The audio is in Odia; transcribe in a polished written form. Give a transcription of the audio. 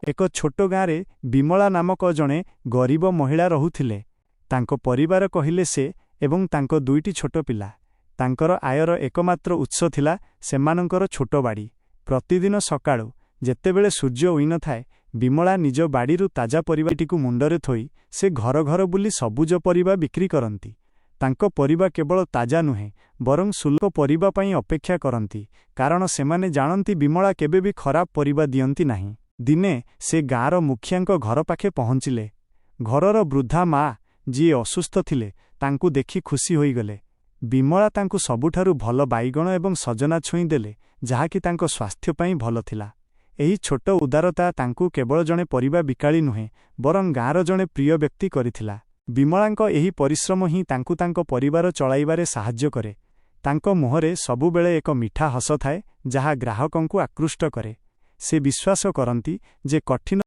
ଏକ ଛୋଟ ଗାଁରେ ବିମଳା ନାମକ ଜଣେ ଗରିବ ମହିଳା ରହୁଥିଲେ। ତାଙ୍କ ପରିବାର କହିଲେ ସେ ଏବଂ ତାଙ୍କ ଦୁଇଟି ଛୋଟ ପିଲା। ତାଙ୍କର ଆୟର ଏକମାତ୍ର ଉତ୍ସ ଥିଲା ସେମାନଙ୍କର ଛୋଟ ବାଡ଼ି। ପ୍ରତିଦିନ ସକାଳୁ, ଯେତେବେଳେ ସୂର୍ଯ୍ୟ ଉଇଁନଥାଏ, ବିମଳା ନିଜ ବାଡ଼ିରୁ ତାଜା ପରିବାଟିକୁ ମୁଣ୍ଡରେ ଥୋଇ ସେ ଘର ଘର ବୁଲି ସବୁଜ ପରିବା ବିକ୍ରି କରନ୍ତି। ତାଙ୍କ ପରିବା କେବଳ ତାଜା ନୁହେଁ, ବରଂ ସୁଲଭ ପରିବା ପାଇଁ ଅପେକ୍ଷା କରନ୍ତି, କାରଣ ସେମାନେ ଜାଣନ୍ତି ବିମଳା କେବେ ବି ଖରାପ ପରିବା ଦିଅନ୍ତି ନାହିଁ। ଦିନେ ସେ ଗାଁର ମୁଖିଆଙ୍କ ଘର ପାଖେ ପହଞ୍ଚିଲେ। ଘରର ବୃଦ୍ଧା ମା, ଯିଏ ଅସୁସ୍ଥ ଥିଲେ, ତାଙ୍କୁ ଦେଖି ଖୁସି ହୋଇଗଲେ। ବିମଳା ତାଙ୍କୁ ସବୁଠାରୁ ଭଲ ବାଇଗଣ ଏବଂ ସଜନା ଛୁଇଁ ଦେଲେ, ଯାହାକି ତାଙ୍କ ସ୍ୱାସ୍ଥ୍ୟ ପାଇଁ ଭଲ ଥିଲା। ଏହି ଛୋଟ ଉଦାରତା ତାଙ୍କୁ କେବଳ ଜଣେ ପରିବା ବିକାଳି ନୁହେଁ, ବରଂ ଗାଁର ଜଣେ ପ୍ରିୟ ବ୍ୟକ୍ତି କରିଥିଲା। ବିମଳାଙ୍କ ଏହି ପରିଶ୍ରମ ହିଁ ତାଙ୍କୁ ତାଙ୍କ ପରିବାର ଚଳାଇବାରେ ସାହାଯ୍ୟ କରେ। ତାଙ୍କ ମୁହଁରେ ସବୁବେଳେ ଏକ ମିଠା ହସ ଥାଏ, ଯାହା ଗ୍ରାହକଙ୍କୁ ଆକୃଷ୍ଟ କରେ। ସେ ବିଶ୍ୱାସ କରନ୍ତି ଯେ କଠିନ